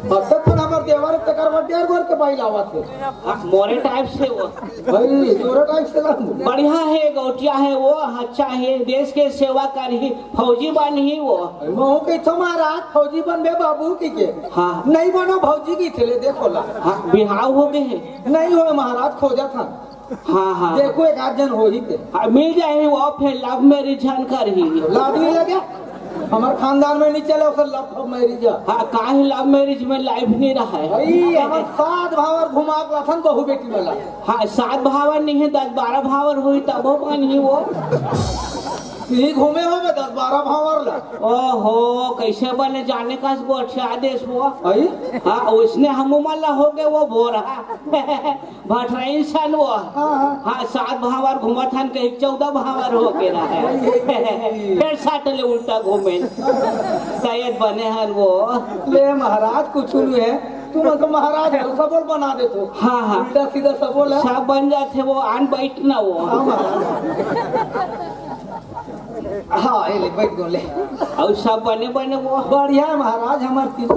अब तक तो हमर देवर तेकर बर डेढ़ गोड़ के बाई लावत हे। हाँ, मोरे टाइप से वो। भाई, तोरे टाइप से लाम। बढ़िया हे, गौटिया हे वो, अच्छा हे, देश के सेवा करही। फौजी बनही वो। महू कहिथो महाराज, फौजी बनबे बाबू कहिके। हाँ। नहीं बनो भौजी कहिथे, ले देखो ला। हाँ, बिहाव हो गए हे। नहीं होय महाराज, खोजत हन। हाँ, हाँ। देखो एक आध झन होही ते। हाँ, मिल जाही वो, फेर love marriage झन करही। लाज नहीं लगे? हमर खानदान में नहीं चले, ओकर love marriage। हाँ, काहे love marriage में life नहीं रहा है। भाई, हमर सात भावर घुमा के लाथन बहू बेटी वाला। हाँ, सात भावर नहीं हे, दस बारह भावर होही तबो बनही वो। तुही घूमे होबे दस बारह भांवर ला। ओहो, कैसे बने जाने का गोठिया देस वो। अई? हाँ, उसने हम मन ला हो गए वो भोरा। भटराइन सन वो। हाँ, हाँ। हाँ, सात भांवर घूमत हन, कहीं चौदह भांवर हो के रहा है। अई, अई, अई। फिर साट ले उल्टा घूमे। शायद बने हन वो। ले महाराज, कुछ नहीं है। तुम तो महाराज हो, सबोल बना देथो। हाँ, हाँ। उल्टा सीधा सबोल है। सब बन जाथे वो, आन बैठ ना वो। हाँ, महाराज। हाँ, ए ले, बैठ गो, ले। अउ सब बने बने वो। बढ़िया है महाराज, हमार तीन।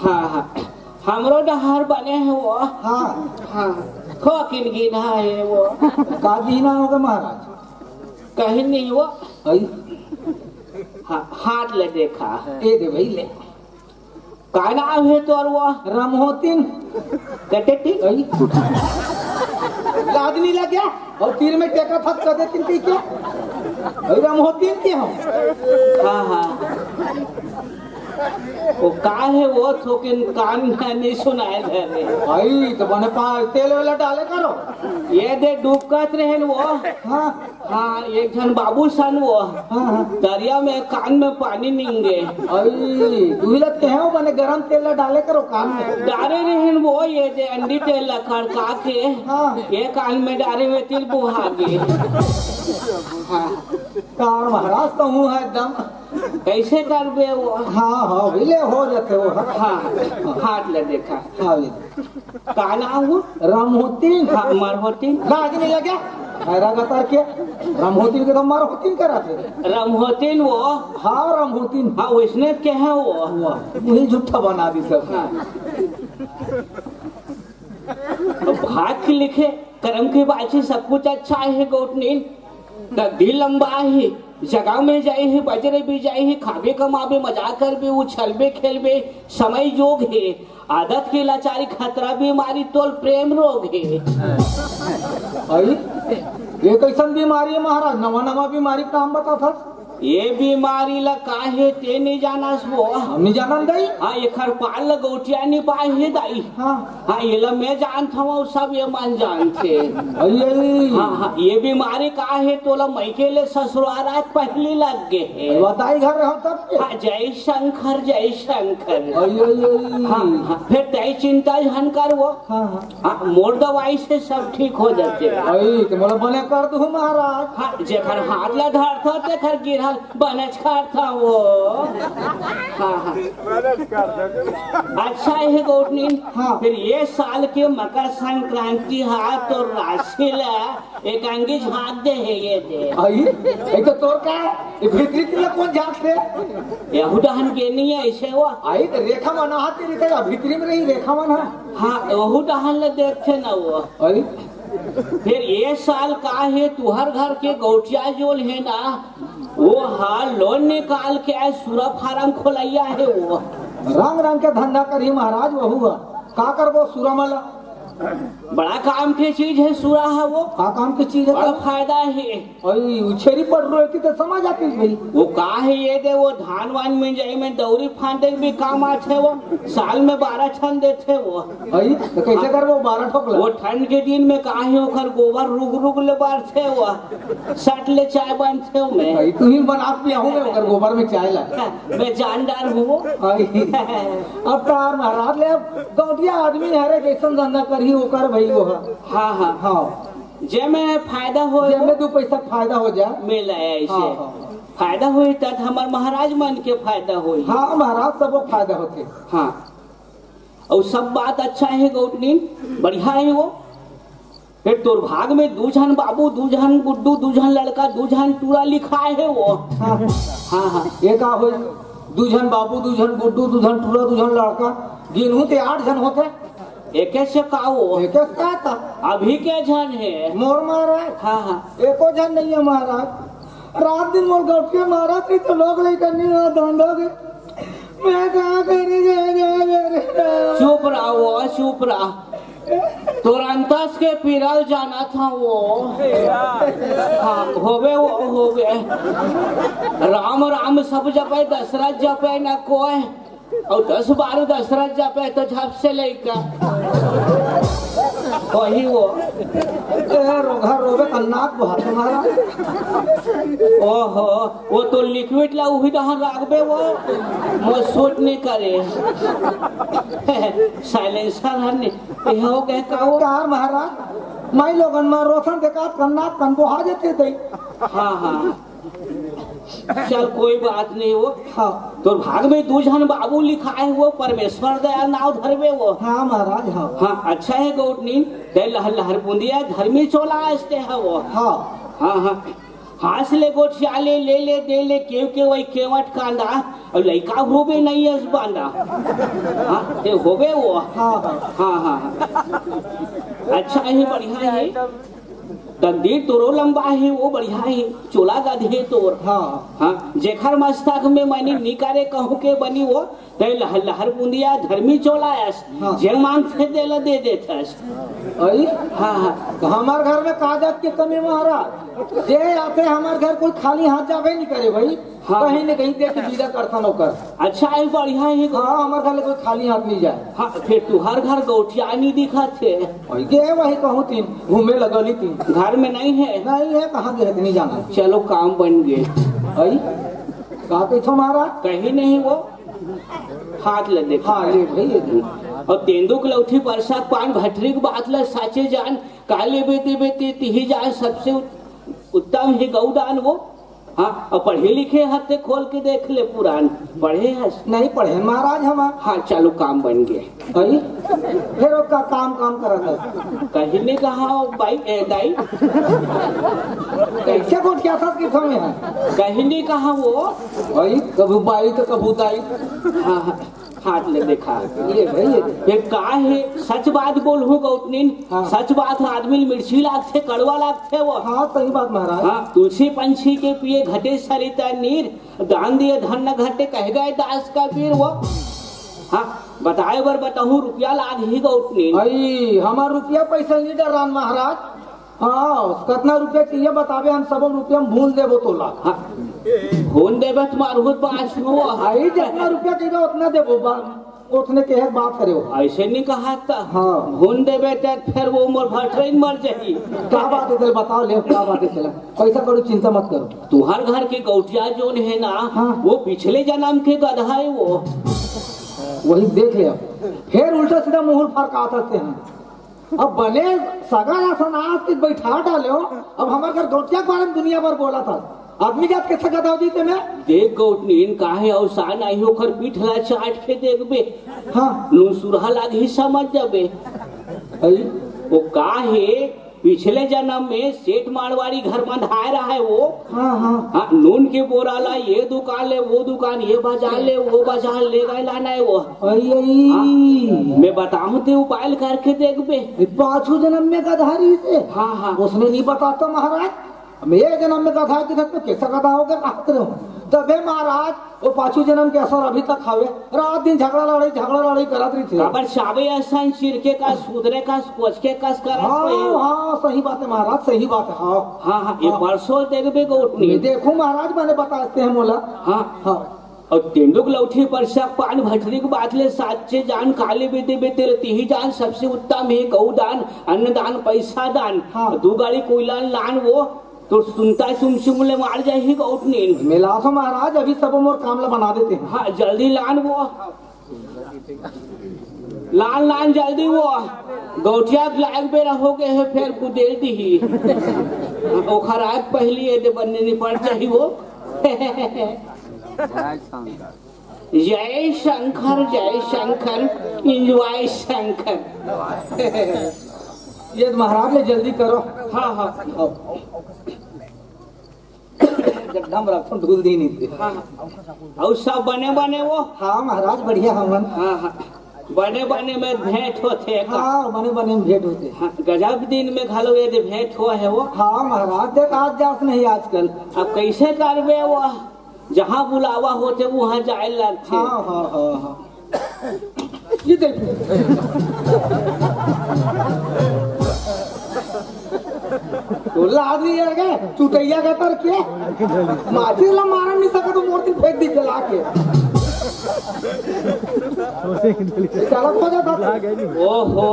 हाँ, हाँ। हमरो डहार बने है वो। हाँ। हाँ। थोकिन गिना है वो। का गिना होगा महाराज? कहीं नहीं वो। अई। हाँ, हाथ ले देखा। ए दे भाई, ले। का नाम है तोर वो? रामहोतिन। कटे ती? अई। लाज नहीं लग गया? और तीर में टेका था, कदे तीन पी क्या? अई रामहोतिन के हम। हाँ, हाँ। वो का है वो, थोकिन कान में नहीं सुनाए दे रे। भाई, तो बने पा-, तेल वेला डाले करो। ये दे डूबकत रहे न वो। हाँ। हाँ, एक झन बाबू सन वो। हाँ, हाँ। दरिया में कान में पानी निंगे। अरे, दुहिलत के हैं वो, बने गरम तेल ला डाले करो कान में। डारे रहेन वो, ये दे अंडी तेल ला कड़का के। हाँ। ये कान में डारे में तिल बुहा गे। हाँ। कार महाराज तो हूँ है एकदम। कैसे करबे वो? हाँ, हाँ, विले हो जाते वो। हाँ, हाथ ले देखा। हाँ, ले। का नाम वो? रामहोतिन। हाँ, मरहोतिन। लाज नहीं लगे? हैरा गतर के। रामहोतिन के तो मरहोतिन करा थे। रामहोतिन वो। हाँ, रामहोतिन। हाँ, वैसने के हैं वो। वाह, वही झूठा बना दी सब। हाँ। अब भाग के लिखे, कर्म के बाजी सब कुछ अच्छा है, गोटनीन। नगदी लंबा हे, जगह में जाए हे, बजरे भी जाए हे, खाबे कमाबे, मजाक करबे, उछलबे, खेलबे, समय जोग हे। आदत के लाचारी, खतरा बीमारी, तोल प्रेम रोग हे। अई, ये कैसन बीमारी है महाराज? नवा नवा बीमारी के नाम बता था। ये बीमारी ला का हे, ते नहीं जानस वो। हम नहीं जानन दाई। हाँ, एखर पाल ला गौटिया नहीं पाए हे दाई। हाँ। हाँ, ये ला मैं जानत हूँ, सब ये मन जानथे। अई, अई। हाँ, हाँ, ये बीमारी का हे, तोला मइके ले ससुराल आज पहली लग गे हे। बताई घर रहो तब के। हाँ, जय शंकर, जय शंकर। अई, अई, अई। हाँ, हाँ, फिर तय चिंता झन कर वो। हाँ, हाँ। हाँ, मोर दवाई से सब ठीक हो जाथे। अई, तो मोला बने कर दू महाराज। हाँ, जेकर हाथ ला धरथो, तेकर गिरहा बनेच करथव वो। हाँ, हाँ। अच्छा हे गौटनीन, हाँ। फिर ये साल के मकर संक्रांति हा तो राशि ला एक अंगी झाँक दे हे ये दे। आई, ये तो तोर का है? ये भीतरी ती ला कोन झाँक दे? यहू डहन के नहीं है इसे वो। आई तो रेखा मन आती रही तो भीतरी में रही रेखा मन है। हाँ, यहू डहन ले देखते ना वो। आई, फिर ये साल का हे, तुहर घर के गौटिया जोन हे ना, वो हा लोन निकाल के आज सुरा फार्म खोलइया हे वो। रंग रंग के धंधा करही महाराज, वहू हा। का करबो सुरा मन ला? बड़ा काम के चीज हे सुरा हा वो। का काम के चीज हे बड़ा तो? फायदा हे। अई, उ छेरी पटरू रहती तो समझ आती भाई। वो का हे ये दे, वो धान वान मिंजाई में दौरी फांदे भी काम आथे वो, साल में बारह ठन देथे वो। अई, तो कैसे करबो बारह ठोक ला? वो ठंड के दिन में का हे, ओखर गोबर रुग रुग ले बारथे वो, सट ले चाय बनथे वो में। अई, तू ही बना पिया हूँ मैं ओकर गोबर में चाय ला। मैं जान डार हूँ वो। अई, अब तार महाराज ले, अब गौटिया आदमी हरे जैसन धंधा करही ओकर भाई वो है। हाँ, हाँ। हाँ। जेमे फायदा होय, जेमे दू पैसा फायदा हो जाए। मिल आया इसे। हाँ, हाँ। फायदा होय तब हमर महाराज मन के फायदा होय। हाँ, महाराज सबो फायदा होथे। हाँ। अउ सब बात अच्छा हे गौटनीन, बढ़िया हे वो। फिर तोर भाग में दू झन बाबू, दू झन गुड्डू, दू झन लड़का, दू झन टूरा लिखाए हे वो। हाँ। हाँ, हाँ। ये का होय? दू झन बाबू, दू झन गुड्डू, दू झन टूरा, दू झन लड़का, गिनहूँ ते आठ झन होथे। एके से का वो? एके से का था? अभी के झन हे? मोर महाराज? हाँ, हाँ। एको झन नहीं है महाराज। रात दिन मोर गौटिया मारत रही तो लोग लइका नहीं रहा धंधा के। मैं कहाँ करी रे, रे, रे, रे, रे। चुप रहा वो, चुप रहा। तोर अंतस के पीरल जाना था वो। हाँ, होवे वो, होवे। राम राम सब जपे, दशरथ जपे न कोय। अउ दस बार दशरथ जपे तो झप से लइका। वही वो। ए, रोघा रोवे त नाक बहुत तुम्हारा। ओहो, वो तो लिक्विड ला उही डहर राखबे वो। मोर सूट नहीं करे। साइलेंसर हर नहीं। ये हो गए का वो? कार महाराज, माई लोगन मा रोशन देखा कन्ना कन बोहा जथे तई। हाँ, हाँ। चल, कोई बात नहीं वो। हाँ। तोर भाग में दू झन बाबू लिखाए वो, परमेश्वर दया नाव धरबे वो। हाँ महाराज, हाँ। हाँ, अच्छा हे गौटनीन, ते लहर लहर बुंदिया धर्मी चोला असते हे वो। हाँ। हाँ, हाँ। हाथ ले गोठिया ले, ले ले, दे ले, केव के वही केवट कांदा, अउ लइका होबे नहीं अस बांदा। हाँ, ते होबे वो। हाँ, हाँ। हाँ, हाँ, हाँ। अच्छा हे, बढ़िया हे। तकदीर तोरो लंबा हे, वो बढ़िया हे, चोला गधे तोर। हाँ। हाँ, जेखर मस्तक में मनी निकारे कहूँ के बनी वो, ते लहर लहर बुंदिया धर्मी चोला अस, हाँ। जे मांगथे तेला दे देथस। अई? हाँ, हाँ। तो हमार घर में का जात के कमी महाराज? जे आथे हमार घर कोई खाली हाथ जाबे नहीं करे भाई। हाँ। कहीं न कहीं दे के विदा करथन ओकर। अच्छा, ये बढ़िया हे। हाँ, हमार घर ले कोई खाली हाथ नहीं जाए। हाँ, फिर तुहर घर गौटिया नहीं दिखत हे। अई गे वही कहूँ तीन, घूमे लगली तीन। घर में नहीं हे? नहीं हे, कहाँ गे हे, नहीं जाना। चलो, काम बन गे। अई? का कहिथो महाराज? कहीं नहीं वो। हाथ ले देख। हाँ, ले भाई, ये दे। अउ तेंदू के लौठी परसा पान भटरी के बात ले साचे जान, का लेबे देबे ते तिही जान, सबसे उत्तम हे गौदान वो। हाँ, अउ पढ़े लिखे हस ते खोल के देख ले पुरान। पढ़े हस? नहीं पढ़े महाराज हम। हाँ, चलो काम बन गे। अई? फिर ओका काम, काम करत हस। कहीं नहीं कहा हो बाई, ए, दाई। कैसे गोठियाथस कि थमे है? कहीं नहीं कहा वो। अई, कभू बाई तो कभू दाई। हाँ, हाँ। हाथ ले देखा। ये भाई, ये। ये का हे? सच बात बोलहूँ गौटनीन, हाँ। सच बात ह, आदमी ल मिर्ची लागथे, कड़वा लागथे वो। हाँ, सही बात महाराज। हाँ, तुलसी पंछी के पिए घटे सरिता नीर, दान दिए धन न घटे, कह गए दास कबीर वो। हाँ, बताए बर बताहूँ, रुपया लागही गौटनीन। अई, हमार रुपया पैसा नहीं डरान महाराज। हाँ, कतना रुपया चाहिए बताबे, हम सबो रुपया में भून देबो तोला। हाँ, भून देबे त मारहूँ त बाँचहूँ। अई, जितना रुपया चाहिए उतना देबो, बा-, ओतने के बात करे हो। ऐसे नहीं कहा था। हाँ। भून देबे त फिर वो मोर भटरइन मर जाही। का बात हे तेला बताओ, ले, का बात हे तेला? पैसा कौड़ी चिंता मत करो। तुहर घर के गौटिया जोन हे ना, हाँ। वो पिछले जन्म के गधा हे वो। वही देख ले अब। फिर उल्टा सीधा मुंह फरकात हस तेहा। अब बने सगा ला सनास के बैठा डाले हो, अब हमार घर गौटिया के बारे में दुनिया भर बोलत हस। आदमी जात के सकत हव जी ते में? देख गौटनीन, काहे अवसान आही, ओखर पीठ ला चाट के देखबे। हाँ। नून सुरहा लागही, समझ जाबे। अरे। वो काहे, पिछले जन्म में सेठ मारवाड़ी घर बंधाए रहा है वो। हाँ, हाँ। हाँ, नून के बोरा ला ये दुकान ले, वो दुकान, ये बाजार ले, वो बाजार ले गए लाना है वो। अई, अई। हाँ, मैं बताहूँ ते उपाय करके देखबे। ये पाछू जन्म में गधा रहिसे। हाँ, हाँ। उसने नहीं बताता महाराज। हम ये जन्म में गधा के तो कैसा गधा होके कहत रहे हो? तबे महाराज, वो पाछू जन्म के असर अभी तक हवे। रात दिन झगड़ा लड़ाई, झगड़ा लड़ाई करत रहिथे। काबर चाबे असन चिरके कस, कुदरे कस, कोचके कस करत हाँ, रहे हो। हाँ, सही बात है महाराज, सही बात है, हाँ। हाँ, हाँ, ये हाँ। परसों देखबे गौटनी। मैं देखूं महाराज, मैंने बताते हैं मोला। हाँ। हाँ। अउ तेंदूक लउठी परसक पान भटरी के बात ले साचे जान, काली विधि में तेल तिही जान, सबसे उत्तम हे गौ दान, अन्न दान, पैसा दान। हाँ। दू गाड़ी कोइला लान वो, तो सुनता है तुम सुन ले मार जाही गौटनी। मिला तो महाराज, अभी सब मोर काम ला बना देते हैं। हाँ, जल्दी लान वो। लान, लान, जल्दी वो। गौटिया के लायक बेरा हो गए है, फेर कुदेल दीही। ओखर आग पहली है, दे बन्ने निपट जाही वो। जय शंकर, जय शंकर, एंजॉय शंकर। ये महाराज ले जल्दी करो। हाँ, हाँ। गड्ढा में रखो, ढूल दी नहीं थी। हाँ, हाँ। अउ सब बने बने वो? हाँ महाराज, बढ़िया हमन। हाँ, हाँ। बने बने में भेंट होथे का? हाँ, बने बने में भेंट होथे। हाँ, गजब दिन में घलो ये दे भेंट हुआ है वो। हाँ महाराज, देख आज जास नहीं आजकल। अब कैसे करबे वो? जहाँ बुलावा होथे, वहाँ जाए लगथे। हाँ, हाँ, हाँ, हाँ। ये देखो। तो लाज नहीं लगे, चुटैया का तर के? माचिस ला मारन नहीं सका तो मोर दिन फेंक दी जला के। चलत हो जाता। ओहो,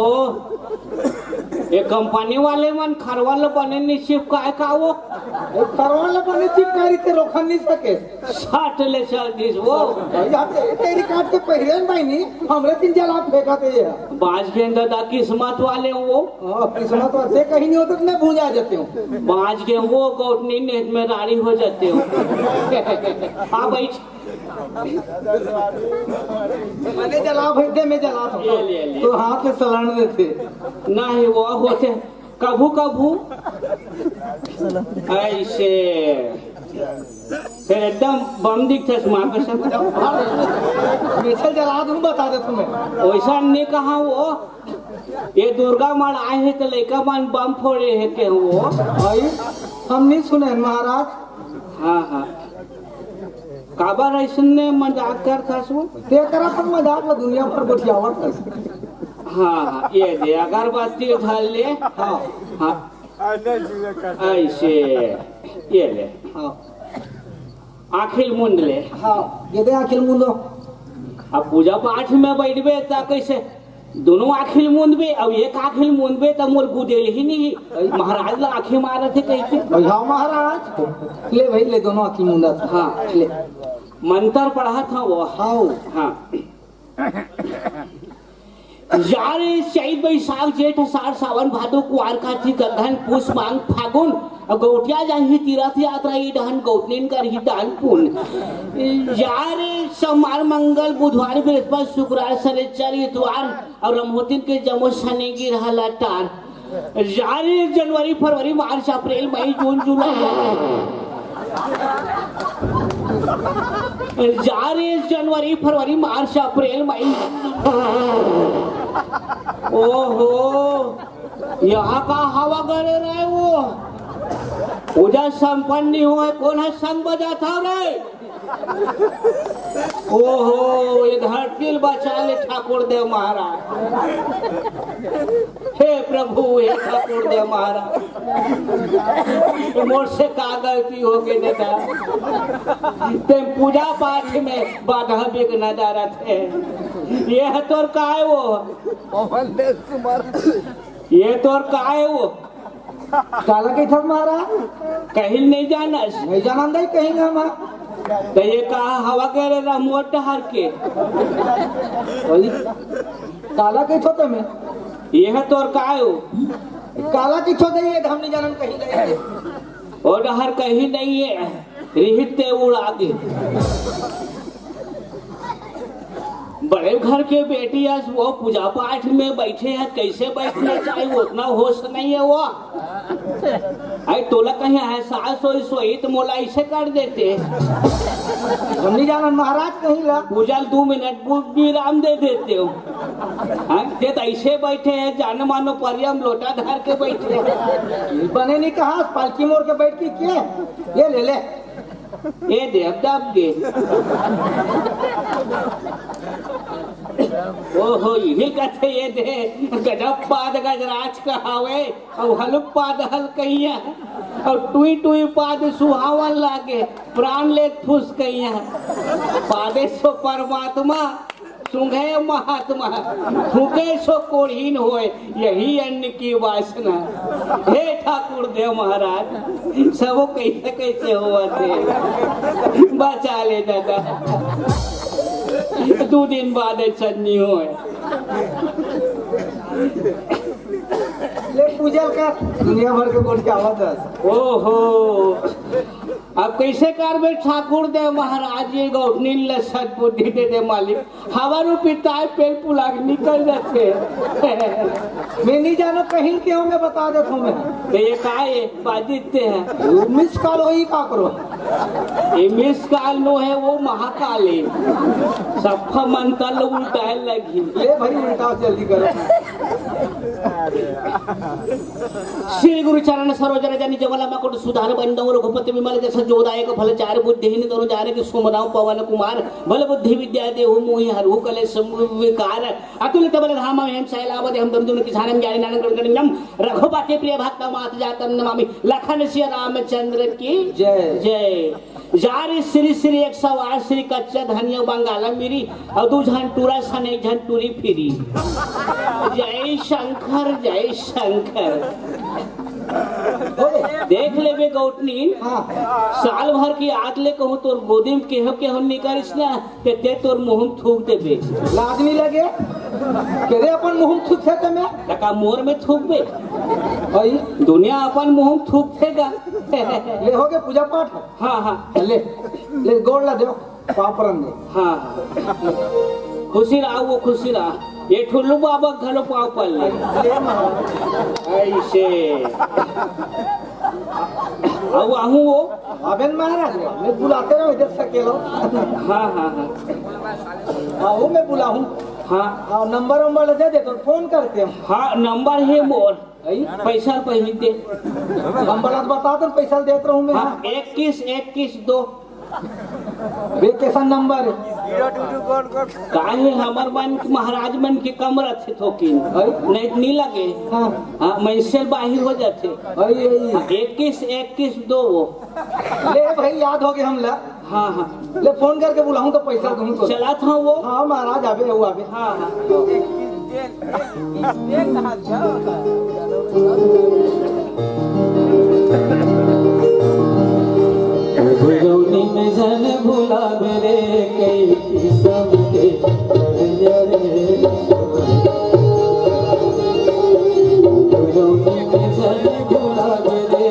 ये कंपनी वाले मन खरवा ल बने नहीं चिपकाए का वो? वो खरवा ल बने चिपकाए रहिथे, रोकन नहीं सके। साट ले चल दिस वो। भैया, ते-, तेरी काट के पहिरे न भाई नहीं, हमरे तीन जला फेंका थे ये। बाज के दादा किस्मत वाले हो वो। हाँ, किस्मत वाले कहीं नहीं होते, तो मैं भूंजा जाते हूँ। बाज के वो गौटनी नेत में राड़ी हो जाते हो। हाँ भाई। मैंने जला भाई दे, मैं जला था। ले, ले, ले। तो हाथ में सलान देते। नहीं, वो होते। कभू कभू ऐसे फिर एकदम बम दिखथे, माँ कसम। मिसल जला दूं, बता दे तुम्हें। वैसा नहीं कहा वो, ये दुर्गा माँ आए हैं तो लइका मन बम फोड़े हैं के वो। भाई, हम नहीं सुने महाराज। हाँ, हाँ। काबर ऐसने मजाक करथस वो? ते करा अपन मजाक ला दुनिया भर गोठियावत हस। हाँ, हाँ, ये दे अगरबत्ती उठा ले। हाँ। हाँ। ऐसे, ये ले। हाँ। आँखिल मूंद ले। हाँ, ये दे आँखिल मूंदो। अब पूजा पाठ में बैठबे त कैसे दोनों आँखिल मूंदबे, अब एक आँखिल मूंदबे त मोर गुदेल ही नहीं। महाराज ला आँखी मारत हे कहिके। भाई, हाँ महाराज, ले भाई, ले दोनों आँखी मूंदत। हाँ, ले। मंत्र पढ़त हंव वो। हाँ। हाँ। जा रे चैत बैसाख जेठ आषाढ़ सावन भादो कुआर कार्तिक अगहन पूस माघ फागुन, अउ गौटिया जाही तीरथ यात्रा, ई डहन गौटनीन करही दान पुन। जा रे सोमवार मंगल बुधवार बृहस्पति शुक्रवार शनिचर इतवार, अउ रमहोतिन के जम्मो सने गिरह लटार। जा रे जनवरी फरवरी मार्च अप्रैल मई जून जुलाई। जा रे जनवरी फरवरी मार्च अप्रैल मई। ओहो, यहाँ का हवा गरे रहे वो। पूजा संपन्न नहीं हुआ, कौन है संग बजाता रे? ओहो, ये धरती ल बचा ले ठाकुर देव महाराज। हे प्रभु, हे ठाकुर देव महाराज, मोर से का गलती हो गई दादा? ते पूजा पाठ में बाधा विघ्न डारत हे। ये ह तोर काय वो? पवन देव कुमार। ये तोर काय वो? काला कहिथस महाराज? कहिल नहीं जानस? नहीं जानन दई कहीं हम। त ये का हवा करे रहा मोर डहर के? वही। काला कहिथो ते में? ये ह तोर काय हो? काला कहिथो ते ये हम नहीं जानन कहीं नहीं। ओ डहर कहीं नहीं है। रिहित ते उड़ा गे। बड़े घर के बेटी अस वो पूजा पाठ में बैठे हैं, कैसे बैठना चाहिए, उतना होश नहीं है वो। अरे तोला कहीं एहसास होई, सोई तो मोला ऐसे कर देते। हम नहीं जानन महाराज कहीं ला। पूजा ल दू मिनट बु-, विराम दे देते हो। हाँ, ते तो ऐसे बैठे हैं, जाने मानो परियम लोटा धर के बैठे हैं। बने नहीं कहा, पालकी मोड़ के बैठ के किए? ये ले ले। ये दे, अब दब गे। ओहो, इही कथे ये दे, गजब पाद गजराज कहावे। अउ हलुक पाद हलकइया, अउ टुई टुई पाद सुहावन लागे, प्राण लेत फुसकइया। पादे सो परमात्मा, सूंघे महात्मा, फूंके सो कोढ़ीन होय, यही अन्न की वासना। हे ठाकुर देव महाराज, सबो कैसे कैसे होवत हे, बचा ले दादा, दू दिन बाद ऐसा नहीं होय। ले पूजा ल कर, दुनिया भर के गोठ के आवत हस। ओहो, अब कैसे करबे ठाकुर देव महाराज, ये गौठनीन ल सद्बुद्धि दे दे मालिक। हवा रूपी ताय पेल पुलाक निकल जाते। मैं नहीं जानो कहीं के हूँ, मैं बता देता हूँ मैं। तो ये का है? बाजित ते हैं। मिस कॉल होई का करो? ये मिस कॉल नो है, वो महाकाल है। सफा मंत्र लोग उल्टाए लगी। ले भाई, उल्टा जल्दी करो। श्री गुरु चरण सरोज रज निज मल मकुट सुधार बंदौ रघुपति विमल जस जो दायक फल चारि। बुद्धिहीन तनु जानिके सुमिरौं पवन कुमार। बल बुद्धि विद्या देहु मोहि हरहु कलेस विकार। अतुलित बल धाम महेम शैलावत हम दम दुन किसानम जानि नानक गण गण जम। रघुपति प्रिय भक्त मात जातम नमामि। लखन सिया रामचंद्र की जय। जय। जा रे श्री श्री एक सौ आठ श्री कच्चा धनिया बंगाला मिरी अउ दू झन टूरा सन एक झन टूरी फिरी। जय शंकर, जय शंकर। देख लेबे गौटनीन, हाँ। साल भर की आत ले कहूँ तोर गोदी में केहो केहो निकरिस ना, ते, ते तोर मुँह में थूक देबे। लाज नहीं लगे? के रे अपन मुँह में थूक थे ते मैं? तका मोर में थूकबे? भाई। दुनिया अपन मुँह में थूक थे का? ले हो गए पूजा पाठ? हाँ, हाँ। ले, ले गोड़ ला देव, पाँव परन दे। हाँ, हाँ। खुशी रहा, वो खुशी रहा। ये ठुल्लू बाबा घलो पाँव पर ले। ऐसे। अब आहूँ वो। अबे महाराज, मैं बुलाते रहो इधर सकेलो। हाँ, हाँ, हाँ। आहूँ मैं बुलाहूँ। हाँ। हाँ, नंबर वंबर दे दे तो फोन करते हैं। हाँ, नंबर है मोर। आई? पैसा पहले दे। हम बड़ा बता दो, पैसा देत रहूं मैं। हाँ, इक्कीस इक्कीस दो। वे कैसा नंबर है? काहे हमर मन के महाराज मन के कम रथे थोकिन। आई? नहीं, नहीं लगे। हाँ। हाँ, मैं से बाहिर हो जाते। आई, आई। इक्कीस इक्कीस दो वो। ले भाई, याद हो गए हम ला। हाँ, हाँ। ले, फोन करके बुलाऊं तो पैसा दूं तो। चला था वो। हाँ, महाराज, आबे, वो आबे। हाँ, हाँ। भुलौनी में जन भुलावे रे, कई किस्म के रे। भुलौनी में जन भुलावे रे,